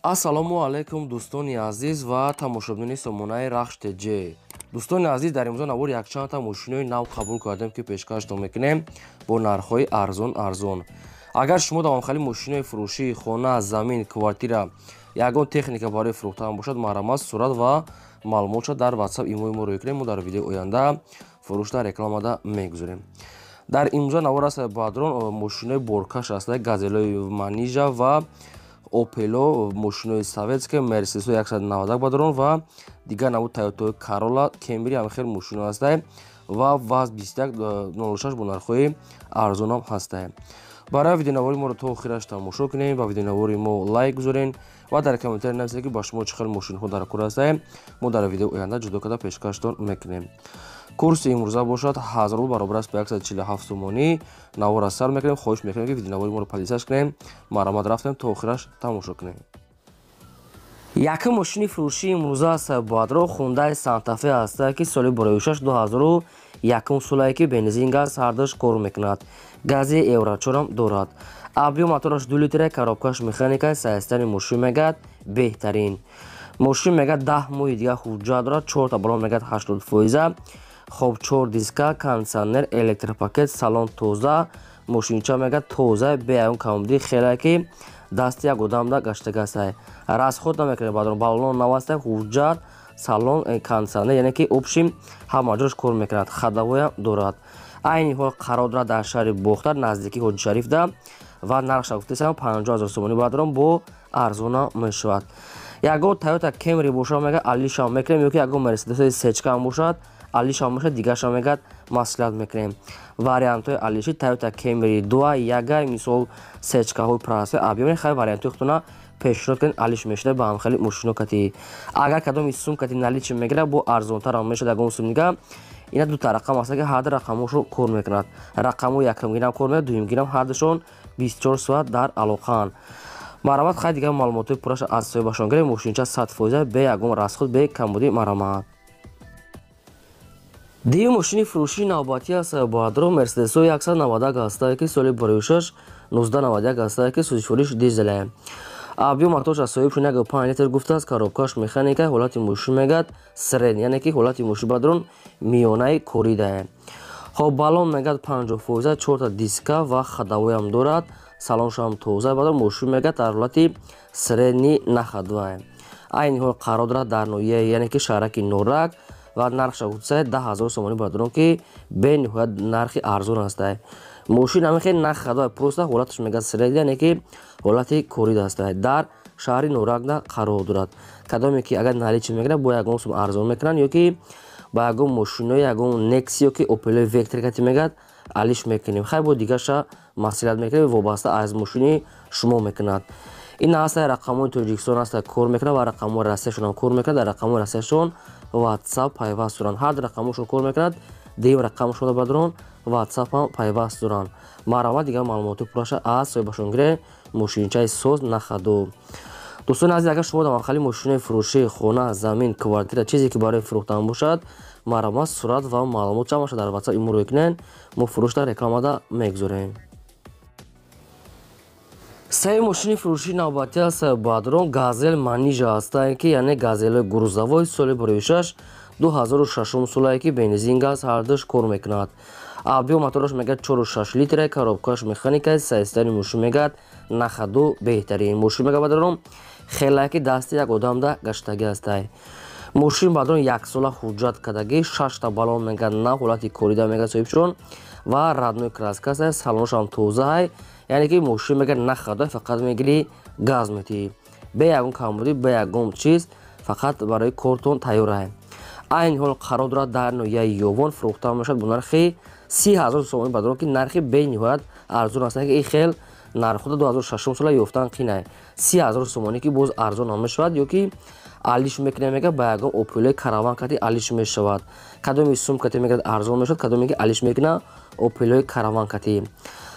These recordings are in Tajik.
Ассалому алайкум, дӯстони азиз ва тамошобинони сомонаи Рахш ТЖ. Дӯстони азиз, дар имрӯза навор якчандта мошинои нав қабул кардем, ки пешкаштон мекунем бо нархҳои арзон арзон. Агар шумо давомхали мошинои фурӯшии хона, замин, квартира, ягон техника барои фурӯхтан бошад, марҳамат, сурат ва маълумотша дар WhatsApp, имои мо рӯй кунем, мо дар видеои оянда фурӯшда рекламада мегузорем. Дар имрӯза навор аст, бадрон, мошинои боркаш аст, газелои Манижа ва Опело, мошинои советская, Мерседесо 191, бадрон, ва дигар навъ Тойотаи Карола, Кемри, ҳам хел мошино ҳастай ва ВАЗ 2106 бо нархҳои арзонам ҳастай. Барои видеонавори моро то охираш тамошо кунем ва видеонавори мо лайк гузорен ва дар комментария нависед, ки ба шумо чӣ хел мошинҳо дар кор ҳастай, мо дар видеои оянда ҷудо карда пешкаштон мекунем. Курси имрӯза бошад 1000 рубл, баробар аст ба 147 сомонӣ. Навора сар мекунем. Хоҳиш мекунем, ки видеонавори моро подписаться кунем. Марҳамат, рафтем, то охираш тамошо кунем. Якум мошини фурӯшии имрӯза аст, бадро, Хундай Сантафе ҳаста, ки соли бороюшаш 2001 солае, ки бензин, газ ҳардуш кор мекунад, гази евро чорам дорад. Объём мотораш 2 литра, коробкаш механика. Состояни мошин мегӯяд беҳтарин. Мошин мегӯяд 10 моҳи дига ҳуҷҷат дорад, чорта балон мегӯяд 80%. Хоб, чор диска, кондитсионер, электропакет, салон тоза. Мошинча мегӯяд тоза, беаён камбудӣ, хеле ки дасти як одамда гаштагастай, расход намекунад, баъдон баллон навастай, ҳуҷҷат, салон, кондитсионер, яъне ки общем ҳама ҷош кор мекунад, ходовоям дорад. Айни ҳол қарор дорад дар шаҳри Бохтар, наздикии Ҳоҷи Шарифда, ва нархша гуфтесам 50 000 сомонӣ, баъдрон, бо арзона мешавад. Ягон Тойота Кемри бошад, мегӯяд, алишам мекунем, ё ки ягон Мерседеси сечкаам бошад, алишам бошад, дигаршам мегӯяд маслиҳат мекунем. Вариантҳои алиши Тойота Кемри дуа, яга, мисол, сечкаҳои простой объём. Хай, вариантҳои худтона пешниҳод кунед, алиш мешуда ба ҳамхели мошино кати. Агар кадоми сум кати наличи мегирад, бо арзонтарам мешуд. Ягон сум дига ина дута рақам аст, ки ҳарду рақамҳошо кор мекунад. Рақамҳои якумгирам кор мекунад, дуюмгирам, ҳардушон 24 соат дар алоқаанд. Марҳамат, хай, дигар маълумотҳои пурраша аз соҳибашон гирем. Мошинча 100%, бе ягон расход, бе камбудӣ. Марҳамат. Дуюм мошини фурӯшии навбатӣ аст, баъдро, Мерседесо 191 ҳастае, ки соли бароюшаш 1991 ҳастае, ки сӯзишвориш дизеле. Объём моторш аз соҳибшон 1,5 литр гуфтааст, коробкаш механика. Ҳолати мошин мегӯяд средний, яъне ки ҳолати мошин, бадрон, миёнаи коридае. Хоб, баллон мегӯяд 50%, чорта диска ва ходовоям дорад, салоншам тоза. Бадрон, мошин мегӯяд дар ҳолати средний, на ходовая. Айни ҳол қарор дорад дар ноҳияи, яъне ки шаҳраки Норак, ва нархша гуфтасай 10 000 сомонӣ, бадрон, ки бениҳоят нархи арзон ҳастай. Мошин ҳамин хел на ходовая, просто ҳолаташ мегӯяд средний, яъне ки ҳолати корида ҳастай. Дар шаҳри Норакда қарор дорад. Кадоме ки агар наличи мегирад, бо ягон сум арзон мекунанд, ё ки ба ягон мошинои, ягон Некси ё ки Опелои Вектор кати мегӯяд алиш мекунем. Хай, бо дигарша маслиҳат мекунем, вобаста аз мошини шумо мекунад. Ин ҳастай, рақамҳои Тоҷикистон ҳаста, кор мекунад ва рақамҳои Россияшонам кор мекунад. Дар рақамҳои Россияшон WhatsApp пайваст доранд, ҳар рақамҳошон кор мекунад. Дуюм рақамшон, бадрон, WhatsApp ҳам пайваст доранд. Марҳамат, дигар маълумоти пурраша аз соҳибашон гиред. Мошинчаи соз, на ходу. Дӯстони азиз, агар шумо дар махали мошинои фурӯшии хона, замин, квартира, чизе ки барои фурӯхтан бошад, марҳамат, сурат ва маълумот ҷамъаша дар WhatsApp имрӯ кунед, мо фурӯшда рекламада мегузорем. Сеюм мошини фурӯшии навбатӣ аст, бадрон, Газел Манижа ҳастае, ки яъне газелои грузовой, соли бароишаш 2006 солае, ки бензин, газ ҳардуш кор мекунад. Объём мотораш мегӯяд 4,6 литра, коробкаш механика. Состояни мошин мегӯяд на ходу, беҳтарин. Мошин мегӯяд, бадрон, хеле ки дасти як одамда гаштагӣ ҳастай. Мошин, бадрон, яксола ҳуҷҷат кардагӣ, шашта баллон мегӯяд на ҳолати корида мегӯяд соҳибшон, ва родной краска аст, салоншам тозаай, яъне ки мошин мегӯяд на ходу, фақат мегирӣ, газ метиҳӣ, бе ягон камбудӣ, бе ягон чиз, фақат барои кортон тайёрай. Айни ҳол қарор дорад дар ноҳияи Ёвон, фурӯхта мешавад бо нархи 30 000 сомонӣ, бадрон, ки нархи бениҳоят арзон аст, ки ин хел нархҳода 2006 сола ёфтан қинай. 30 000 сомонӣ, ки боз арзон ҳам мешавад, ё ки алиш мекунем, мега ба ягон Опелои Караван кати алиш мешавад. Кадоми сум кати мегӯяд арзон мешавад, кадоме ки алиш мекуна Опелои Караван кати.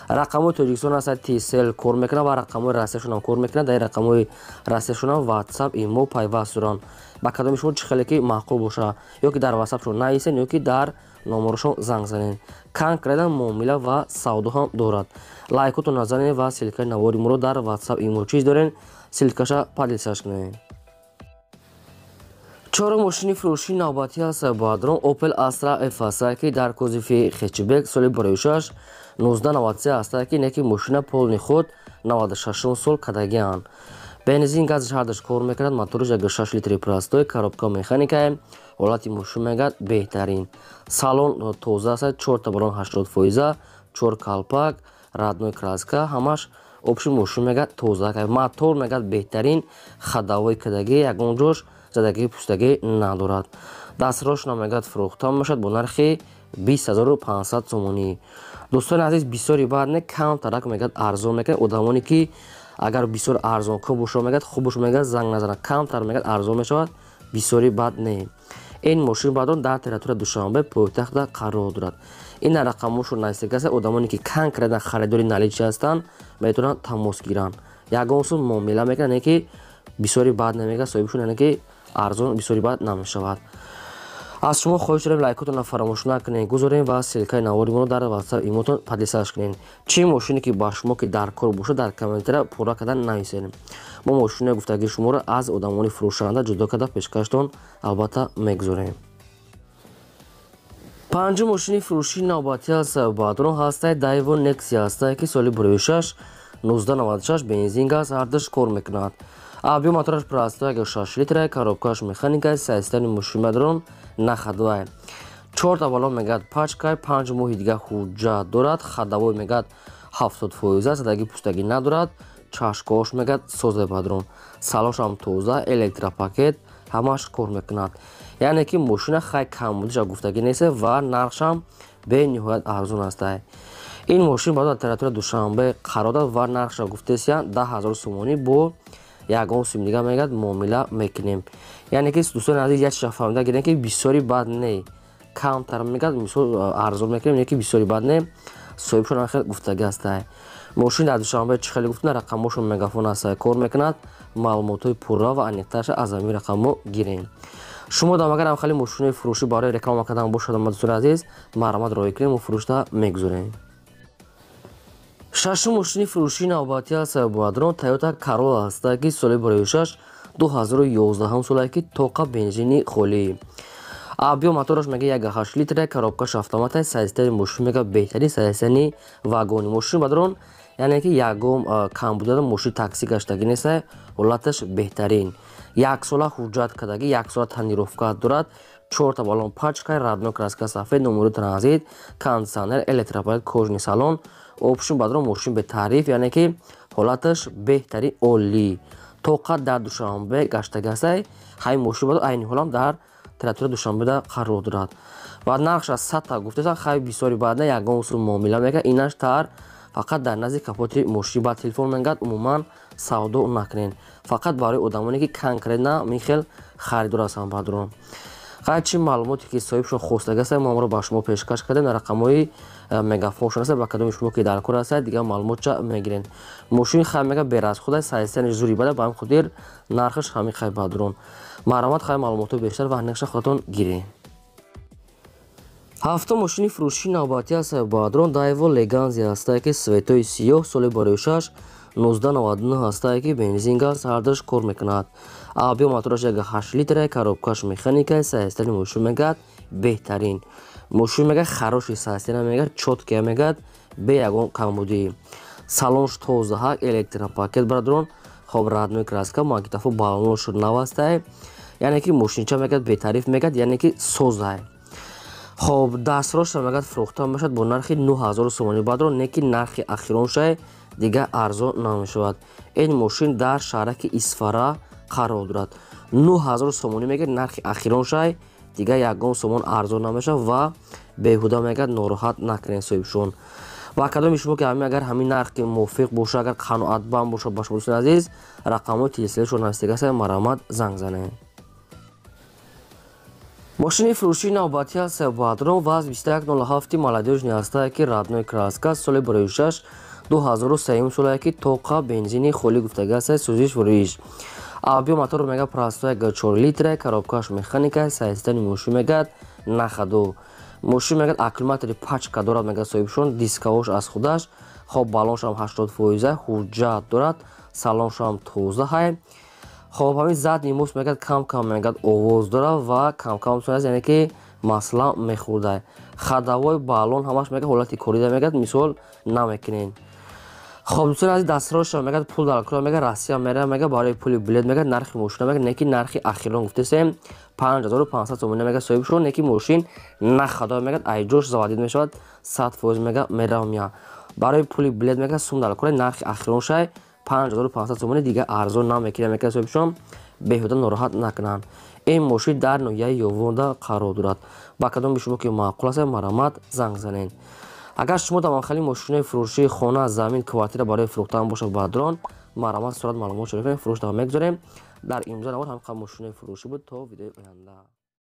Рақамҳои Тоҷикистон аст, Тисел кор мекунад ва рақамҳои Россияшонам кор мекунад. Дар рақамҳои Россияшонам WhatsApp, имо пайваст доранд. Ба кадоми шумо чӣ хеле ки маъқул боша, ё ки дар WhatsAppшон нависен, ё ки дар номерошон занг занед. Конкретно муомила ва савдо ҳам дорад. Лайкотон назанед ва ссылкаи навори моро дар WhatsApp, имо чиз дорен. Ссылкаша поделиться кунед. Чорум мошини фурӯшии навбатӣ аст, бародарон, Opel Astra F аст, ки дар кузови хэтчбек, соли 2006, 1993 аст, ки неки мошина полный ход, 96 сол кадагианд. Бензин, газш ҳардаш кор мекунад, моториш 1,6 литри простой, коробка механикае. Ҳолати мошин мегӯяд беҳтарин. Салон тоза аст, чорта балон 80 фоиза, чор калпак, родной краска, ҳамаш общий мошин мегӯяд тоза. Мотор мегӯяд беҳтарин, ходовой кадагӣ, ягон ҷош задагӣ пустагӣ надорад. Дастрошна мегӯяд фурӯхта мешавад бо нархи 20 500 сомонӣ. Дӯстони азиз, бисёри баъд не, камтарак мегӯяд арзон мекунад. Одамоне ки агар бисёр арзон кун боша, мегӯяд хуб боша, мегӯяд занг назанад, камтар мегӯяд арзон мешавад, бисёри бад не. Ин мошин, баъдон, дар территорияи Душанбе, пойтахта қарор дорад. Ин рақамошо наздик аст. Одамоне ки конкретно харидори наличие ҳастанд, метавонанд тамос гиранд. Ягон сум муомила мекунанд, не ки бисёри бад намегӯяд соҳибшон, яъне ки арзон бисёри бад намешавад. Аз шумо хоҳиш дорем, лайкотонро фаромӯш накунед, гузорем ва ссылкаи навори моро дар WhatsApp, имотон поделиться кунед. Чӣ мошине ки ба шумо ки дар кор бошад, дар комментария пурра карда нависед. Мо мошинои гуфтагии шуморо аз одамони фурӯшанда ҷудо карда пешкаштон албатта мегузорем. Панҷум мошини фурӯшии навбатӣ аст, бародарон, ҳастаи Daewoo Nexia ҳастае, ки соли 2006, 1996, бензин, газ ҳардаш кор мекунад. Объём мотораш простой, 1,6 литра, коробкаш механика, состояние мошин, бародарон, на ходовая. Чорта балон мегӯяд пачкай, 5 моҳи дига ҳуҷҷат дорад, ходовой мегӯяд 70 фоиза, задаги пустагӣ надорад, чашкош мегӯяд соза, бародарон, салоншам тоза, электропакет ҳамаш кор мекунад. Яъне ки мошина хай камбудиша гуфтагӣ нест ва нархшам бениҳоят арзон аст. Ин мошин баъд дар территорияи Душанбе қарор дорад ва нархша гуфтесия 10 000 сомонӣ, бо ягон сум дига мегӯяд муомила мекунем. Яъне ки, дӯстони азиз, як чиза фаҳмида гирем, ки бисёри бад не, камтар мегӯяд, мисол, арзон мекунем, не ки бисёри бад не, соҳибшон хел гуфтагӣ ҳастай. Мошин дар Душанбе, чӣ хеле гуфтна, рақамошон мегафон аст, кор мекунад. Маълумотҳои пурра ва аниқтарша аз ҳамин рақамҳо гирем. Шумо дам агар хеле мошинои фурӯшӣ барои реклама кардан бошад, дӯстони азиз, марҳамат, роҳӣ кунем, мо фурӯшта мегузорем. Шашум мошини фурӯшии навбатӣ аст, бародарон, Toyota Corolla аст, ки соли 2006, 2011 солае, ки тоқа бензини холӣ. Объём мотораш мега 1,8 литра, коробкаш автомата. Состояние мошин мега беҳтарин, состояние вагони мошин, бародарон, яъне ки ягон камбудада мошин такси гаштагӣ нест, ҳолаташ беҳтарин. Яксола ҳуҷҷат кардагӣ, яксола тонировка дорад, чорта балон пачка, родной краска сафед, номери транзит, кондиционер, электропакет, кожаный салон. Общем, бародарон, мошин бетаъриф, яъне ки ҳолаташ беҳтарин, олӣ. Тоқат дар Душанбе гаштагӣ ҳастай. Ҳамин мошин, бародарон, айни ҳолам дар территорияи Душанбеда қарор дорад ва нархш аз садта гуфтесан. Хай, бисёри баъд ягон усул муомила мекунад. Инаш тар фақат дар назди капоти мошин ба телефон мегӯяд, умуман савдо накунед, фақат барои одамоне ки конкретно михел харидор ҳастанд, бародарон. Хай, чӣ маълумоте ки соҳибшон хостагӣ аст, мо амро ба шумо пешкаш кардем. Дар рақамҳои мегафоншон аст, ба кадоми шумо ки дар кор ҳастад, дигар маълумотча мегиред. Мошини хай мега бераз худа, состояние зури бада, ба ҳамин хотир нархаш ҳамин. Хай, бародарон, марҳамат, хай маълумотҳои бештар ва аниқша худатон гиред. Ҳафтум мошини фурӯшии навбатӣ аст, бародарон, Daewoo Leganza ҳастае, ки цветои сиёҳ, соли 2006, 1999 ҳастае, ки бензин, газ ҳардаш кор мекунад. Объём мотораш 1,8 литра, коробкаш механика. Состояние мошин мегӯяд беҳтарин. Мошин мегӯяд хороший состояние, мегӯяд чёткия, мегӯяд бе ягон камбудӣ. Салонш тозаҳак, электропакет, бародарон. Хоб, родной краска, магнитофон, балонош нав ҳастае. Яъне ки мошинча мегӯяд бетариф, мегӯяд, яъне ки созае. Хоб, дастроша мегӯяд фурӯхта мешавад бо нархи 9000 сомонӣ, бародарон, не ки нархи ахироншае, дигар арзон намешавад. Ин мошин дар шаҳраки Исфара қарор дорад. 9000 сомонӣ мегӯяд нархи ахироншай, дигар ягон сомон арзон намешавад ва беҳуда мегӯяд нороҳат накунед соҳибшон. Ва кадоми шумо ки ҳамин агар ҳамин нарх ки мувофиқ боша, агар қаноатбанд боша ба шумо, дӯстони азиз, рақамҳои телефоншон навистага аст, марҳамат, занг занед. Мошини фурӯшии навбатӣ аст, бародарон, ВАЗ 2107 молодёжный ҳастае, ки родной краска, соли 2006, 2003 солае, ки тоқа бензини холӣ гуфтага аст, сӯзиш фурӯиш. Объём мотор мега простой, 4 литра, коробкаш механика. Состояние мошин мегӯяд на ходу. Мошин мегӯяд аккумулятори пачка дорад, мегӯяд соҳибшон, дискаош аз худаш. Хоб, баллоншам 80 фоиза, ҳуҷҷат дорад. Салоншам тоза ҳай. Хоб, ҳамин задний мост мегӯяд, кам кам мегӯяд, овоз дорад ва кам кам, яъне ки масла мехӯрда. Ходовой, баллон ҳамаш мегӯяд, ҳолати корида мегӯяд, мисол намекунен. Хоб, дӯстони азиз, дастроша мегӯяд, пул дар кура мегӯяд, Россия мера мегӯяд, барои пули билет мегӯяд. Нархи мошина мегӯяд, неки нархи ахирон гуфтесем, 5500 сомонӣ мегӯяд, соҳиб шуд. Неки мошин на хадо мегӯяд, айҷош заводить мешавад, 100% мегӯяд, меравам. Барои пули билет мегӯяд, сум дар кура, нархи ахирон шай 5500 сомонӣ, дига арзон намекунад мегӯяд. Соҳибшон беҳуда нороҳат накунанд. Ин мошин дар ноҳияи Ёвонда қарор дорад. Ба кадоми шумо ки маъқул аст, марҳамат, занг занед. Агар шумо дар хали мошинои фурӯшии хона, замин, квартира барои фурӯхтан бошад, бародарон, марҳамат, сурат, маълумот шариф фурӯш мегузорем. Дар имзо навор ҳамқа мошинои фурӯшӣ буд. То видеои оянда.